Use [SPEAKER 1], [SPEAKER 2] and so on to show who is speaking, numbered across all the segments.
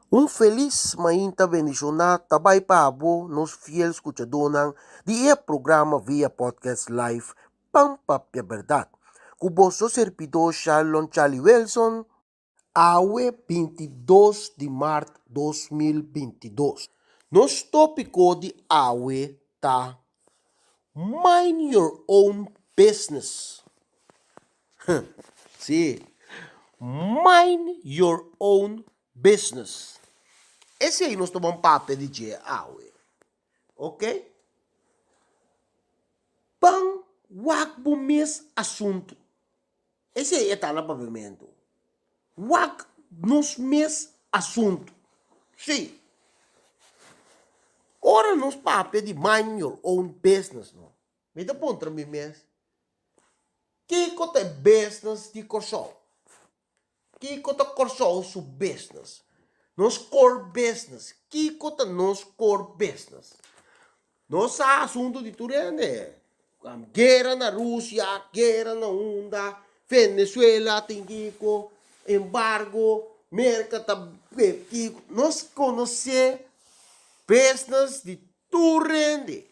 [SPEAKER 1] Un felis mainta bendishoná ta bai pa abo nos fiel skuchadónan di e programa via podcast live Pan Papia Bèrdat ku boso serbidó Sharlon Charlie Wilson. Awe 22 di mart 2022. Nos tópiko di awe ta Mind your own business. Sí, mind your own business. Esei nos ta bon papia di dje awe. Ok? Ban wak bo mes asuntu. Esei e ta na papiamentu. Wak nos mes asuntu. Sí. Ora nos papia di mind your own business no, mi ta puntra mi mes, kiko ta e business di Kòrsou? Kiko ta Kòrsou su business? Nos core business, kiko ta nos core business? Nos sa asuntu di tur hende. Guera na Rusia, guera na unda, Venezuela tin kiko, embargo, Merka ta kiko. Nos konosé business di tur hende.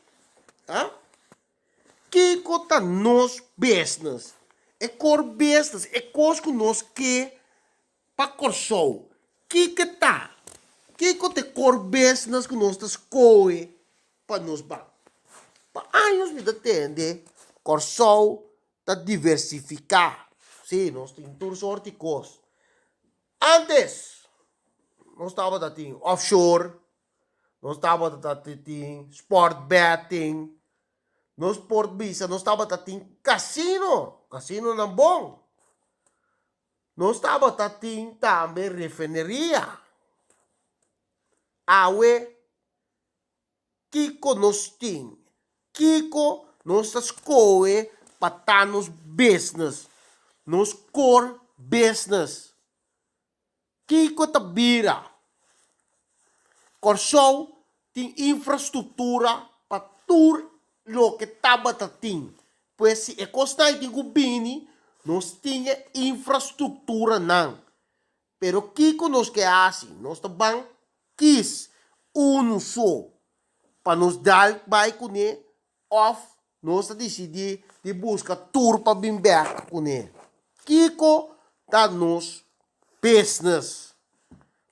[SPEAKER 1] Ha? Kiko ta nos business? E core business, e kos ku nos ke pa Kòrsou. Kiko ta? Kiko ta e core business ku nos ta skohe pa nos ban? Pa años mi ta tende Kòrsou ta diversifiká. Sí, nos tin tur sort di kos. Ántes nos tabata tin offshore, nos tabata tin sport betting, nos por bisa nos tabata tin casino, casinonan bon. Nos tabata tin tambe refineria. Awe, kiko nos tin? Kiko nos ta skohe pa ta nos business, nos core business? Kiko ta bira? Kòrsou tin infrastruktura pa tur loke tabata tin. Pues si e kosnan ei tin ku bini, nos tin e infrastrukturanan. Pero kiko nos ke hasi? Nos ta ban kis unu so pa nos dal bai kuné òf nos ta disidí di buska tur pa bin bèk kuné. Kiko ta nos business?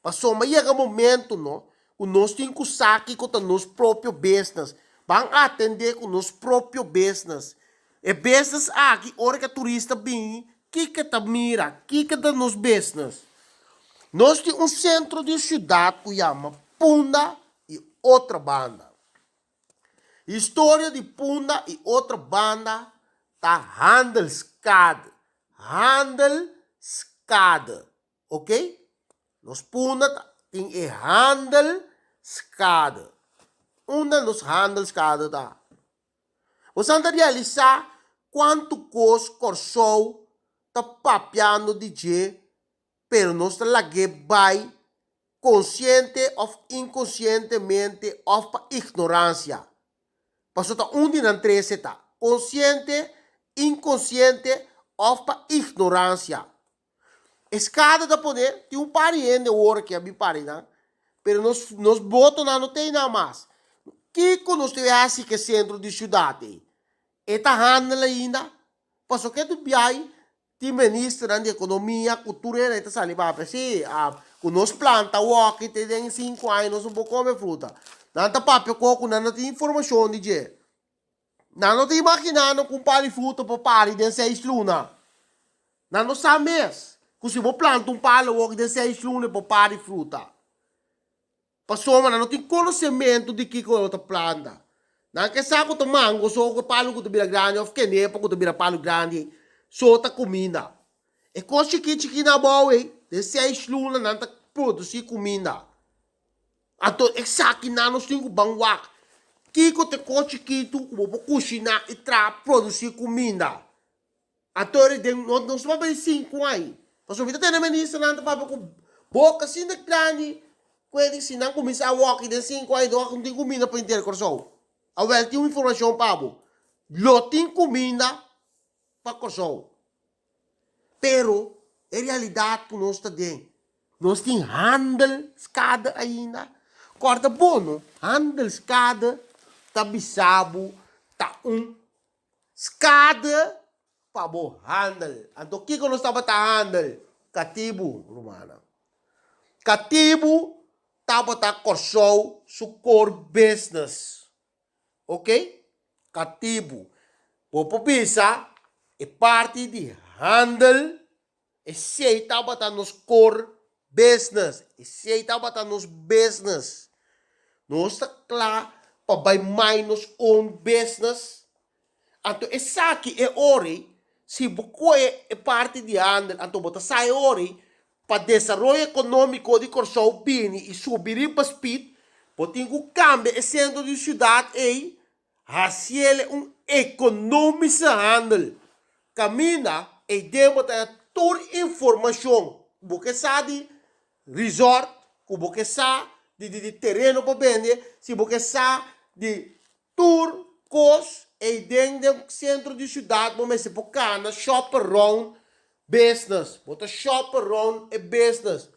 [SPEAKER 1] Pasobra yega momento no ku nos tin ku sa kiko ta nos propio business. Ban atendé ku nos propio business. E business aki ora ku e turista bini kiko e ta mira? Kiko ta nos business? Nos tin un sentro di siudat ku yama Punda i Otrabanda. Historia di Punda i Otrabanda ta handelskade, handelskade, ok? Nos Punda ta tin e handelskade. Unda nos handelskade ta? Bosan ta realisá kuantu kos Kòrsou ta papiando di dje pero nos ta lag'é bai konsiente òf inkonsientemente òf pa ignoransia. Pasobra ta un di nan trese ta, konsiente, inkonsiente òf pa ignoransia. E skada ta pone, tin un par di hende awor ke a bin pari nan, pero nos nos botonan no ta einan mas. Kiko nos debe hasi ku e sentro di siudat ei? E ta handel ainda? Pasobra ke tu biahi Tin ministernan di ekonomia ku tur hende ta sali papia si ku nos planta woki te den sinku aña nos no por kome fruta. Nan ta papia ku ku nan no tin informashon di dje. Nan no ta imaginá no ku un par di fruta por pari den seis luna. Nan no sa mes ku si bo planta un palo woki den seis luna e por pari fruta. Pasobra nan no tin konosementu di kiko nan ta planta. Nan ke sa ku ta mango so ku e palu ku ta bira grandi òf kenepa ku ta bira palu grandi so ta kuminda. E kos chikí chikí na abou ei, den seis luna nan ta produsí kuminda. Anto esaki nan nos tin ku ban wak. Kiko ta e kos chikitu ku bo por kushiná i traha produsí kuminda? Anto eri den no nos papia di sinku ai. Pasobra mi ta tende ministernan ta papia ku boka asina grandi ku e di si nan kuminsá wòki den sinku ai no tin kuminda pa henter Kòrsou. Awèl tin un informashon pa bo, lo tin kuminda pa Kòrsou. Pero e realidat ku nos ta den. Nos tin handelskade ainda. Kòrda bo no, handelskade ta bisa bo ta un skade pa bo handel. Anto kiko nos tabata handel? Katibu, rumannan. Katibu tabata Kòrsou su core business. Ok? Katibu. Bo por bisa e parti di handel Esei tabata nos core business. Esei tabata nos business. Nos ta kla pa bai mind nos own business. Anto esaki e ora ei, si bo kohe e parti di handel, anto bo ta sa e ora ei, pa desaroyo ekonómiko di Kòrsou bini i subi riba speed, bo tin ku kambia e sentro di siudat ei Hasiele un economische handel. Caminda ey den bo ta haya tur informacion cu bo ke sa di resort, cu bo ke sa di di tereno pa bende, si bo ke sa di tur cos ey den den centro di ciudad bo mester por cana shop around business. Bo ta shop around e business.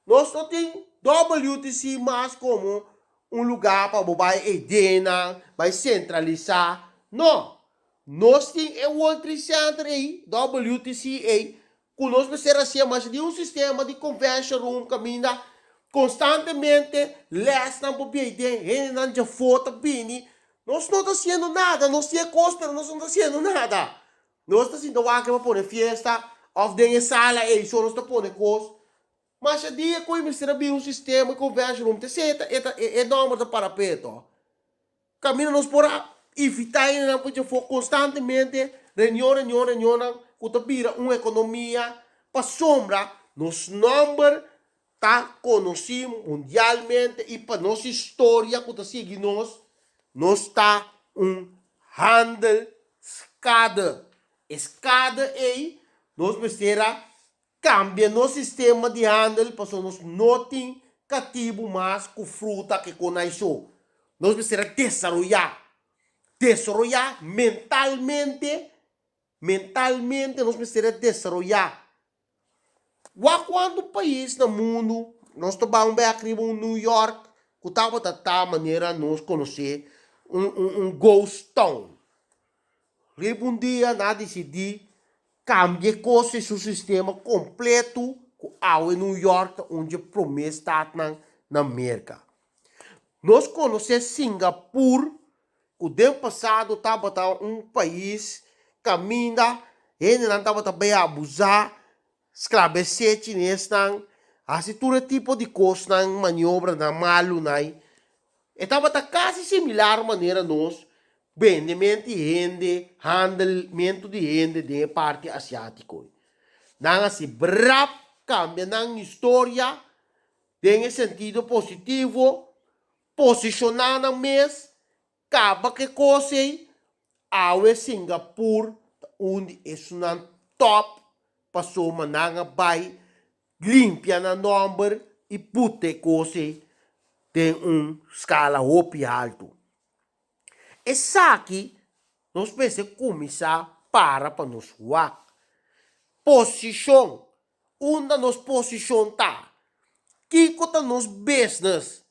[SPEAKER 1] Nos no tin WTC mas komo un lugá pa bo bai eidenan, bai sentralisá. No! Nos tin e World Trade Center ei, WTC ei, ku nos mester hasié mas di un sistema di convention room kaminda konstantemente lèsnan por biei den, hendenan djafó ta bini. Nos no ta hasiendo nada, nos tin e kos pero nos no ta hasiendo nada. Nos ta sinta wak pa pone fiesta òf den e sala ei so nos ta pone kos. Masha dia ku e mester a bira un sistema di convention room te esei e ta e nòmber ta para peto. Kaminda nos por a invitá hendenan pa djafó konstantemente reunion reunion reunionnan ku ta bira un ekonomia pasobra nos nòmber ta konosí mundialmente i pa nos historia ku ta sigui nos, nos ta un handelskade. E skade ei nos mester a kambia nos sistema di handel pasobra nos no tin katibu mas ku fruta ke konai so. Nos mester a desaroyá, desaroyá mentalmente, mentalmente nos mester a desaroyá. Wak kuantu pais na mundu nos ta ban bek riba un New York ku tabata ta manera nos konosé un un un ghost town. Riba un dia nan a disidí kambia e kos i su sistema kompletu ku awe New York ta un dje promé statnan na Merka. Nos konosé Singapur ku den pasado tabata un pais kaminda hendenan tabata bai abusá, sklabesé chinesnan, hasi tur e tipo di kosnan, maniobranan malunan. E tabata kasi similar manera nos bendemento di hende, handelmentu di hende den e parti asiátiko. Nan hasi brap kambia nan historia den e sentido positivo. Posishoná nan mes, kaba ku e kos ei, awe Singapur ta un di esunnan tòp pasobra nan a bai limpia nan nòmber i puta e kos ei den un skala hopi haltu. Esaki nos mester kuminsá para pa nos wak. Posishon Unda nos posishon ta? Kiko ta nos business?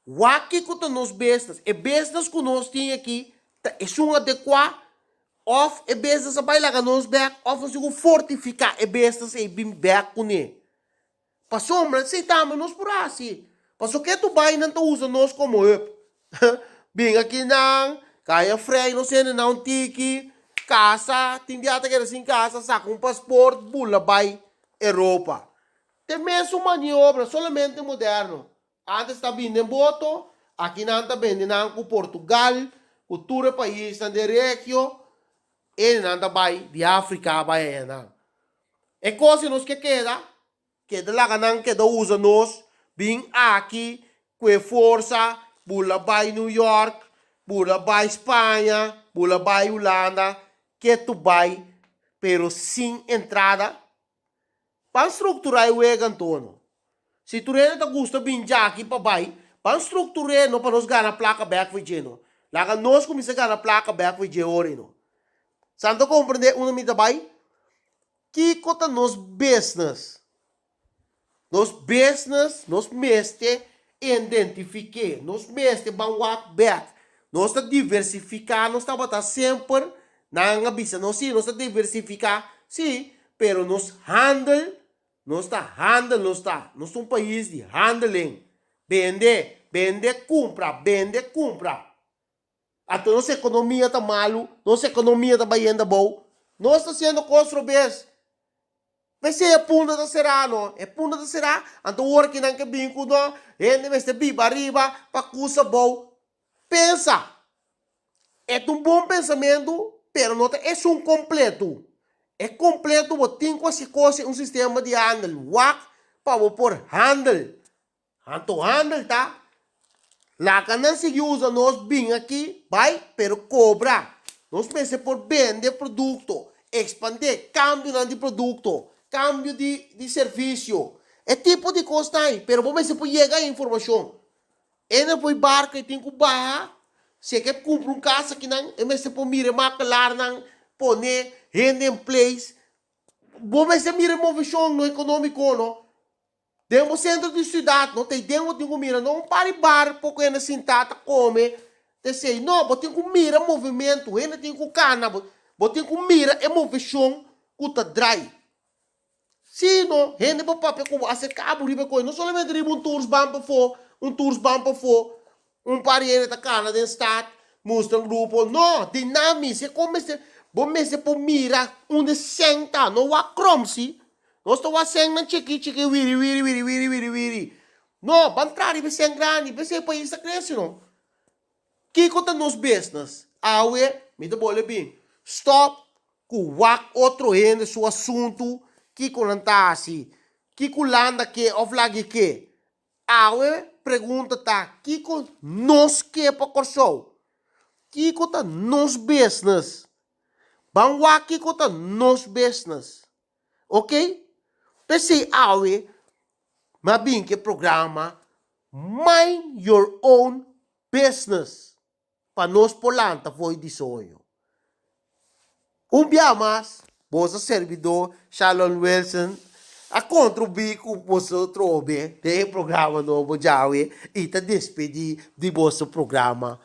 [SPEAKER 1] Wak kiko ta nos business. E business ku nos tin aki ta esun adekuá òf e business a bai laga nos bèk òf nos tin ku fortifiká e business ei bin bèk kuné. Pasobra esei tambe nos por hasi. Pasobra ke tur bai nan ta usa nos komo hub. Bin aki nan, kaya frei nos hende nan un tiki, kasa, tin bia ta keda sin kasa, saka un pasport, bula bai Europa. Te mesun maniobra, solamente moderno. Antes ta bini den boto, aki nan ta bende nan ku Portugal, ku tur e paisnan den regio, e nan ta bai di Afrika bai ayanan. E kos ku nos ke keda, Keda laga nan keda usa nos bin aki ku e forsa bula bai New York, bula bai Spaña, bula bai Hulanda, ketu bai pero sin entrada. Ban strukturá e wega anto no. Si tur hende ta gusta bin djaki pa bai, ban struktur'é no pa nos gana plaka bèk for dje no. Laga nos kuminsá gana plaka bèk for dje ora ei no. San ta komprendé unda mi ta bai? Kiko ta nos business? Nos business nos mester identifiké, nos mester ban wak bek. Nos ta diversifiká, nos tabata semper, nan a bisa nos si nos ta diversifiká, si, pero nos handel, nos ta handel nos ta, nos ta un pais di handeling. Bende, bende kumpra, bende kumpra. Anto nos ekonomia ta malu, nos ekonomia ta bayendo abou. Nos ta hasiendo kos robes. P'esei e punta ta será no. E punta ta será, anto ora ki nan ke bin ku no, hende mester biba ariba pa kusa abou. Pensa! E ta un bon pensamentu, pero no ta esun kompletu. E kompletu bo tin ku hasi kos un sistema di handel. Wak pa bo por handel. Anto handel ta, Laga nan sigui usa nos bin aki, bai, pero kobra. Nos mester por bende produkto, ekspandé, kambionan di produkto, kambio di di servisio. E tipo di kos ta ei, pero bo mester por yega e informashon. E na por barka e tin ku baha, si e ke kumpra un kas akinan, e mester por mira e makelarnan, pone hende in place. Bo mester mira e moveshon no ekonómiko no. Den bo sentro di siudat no ta ei den bo tin ku mira no un par di bar poko hende sintá ta kome ta esei no bo tin ku mira movimentu hende tin ku kana bo tin ku mira e moveshon ku ta drai si no hende por papia ku bo aserká bo riba e kos no solamente riba un tours ban pafó un tours ban pafó Un par di hende ta kana den stad, mustra un grupo. No, dinamis, e kon mester, bo mester por mira unda e sèn ta, no wak krom si. Nos ta wak sènnan chikí chikí, wiri wiri, wiri wiri, wiri wiri. No, ban traha riba e sèn grandi, p'esei e pais ta krese no. Kiko ta nos business? Awe, mi ta bole bin, stòp ku wak otro hende su asuntu, kiko nan ta hasi, kiko Hulanda ke òf lag'e ke. Awe pregunta ta kiko nos ke pa Kòrsou? Kiko ta nos business? Ban wak kiko ta nos business. Ok? P'esei awe mi a bin ku e programa Mind Your Own Business. pa nos por lanta fo'i di soño. Un bia mas, boso serbidó Shalon Wilson a kontribuí ku boso trobe den e programa nobo djawe i ta despedí di boso programa.